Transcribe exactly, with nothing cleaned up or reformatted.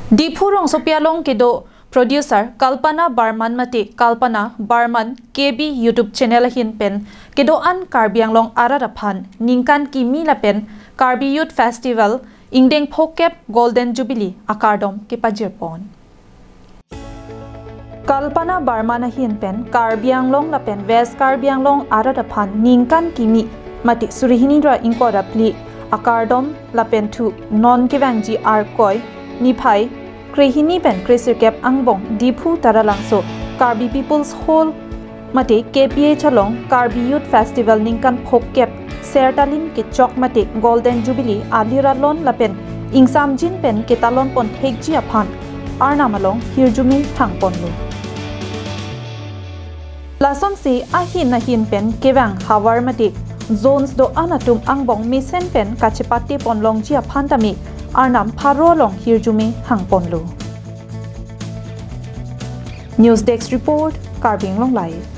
Diphu rongsopi along kedo producer Kalpana Barman mate Kalpana Barman K B YouTube channel ahin pen kedo-an Karbi Anglong arat aphan ningkan kimi lapen Karbi Youth Festival ingdeng phokep Golden Jubilee akardom kepajirpon. Kalpana Barman ahin pen Karbi Anglong lapen West Karbi Anglong arat aphan ningkan kimi mate suri hini ra ingkoi ra phli akardom lapen thu non kevangji Arkoi niphai krehini pen kresirkep angbong Diphu Taralangso Karbi People's Hall mate K P H along Karbi Youth Festival ningkan phokep Sertalim kechok mate Golden Jubilee aliralon lapen ingsamjin pen ketalon pon thekji aphan Arnam along hirjume hangponlo. Lasonsi ahin ahin pen kevang havar mate zones do-an atum angbong mesen pen kachepate ponlongji aphan tame Arnam pharo along hirjume hangponlo. News Desk Report, Karbi Anglong Live.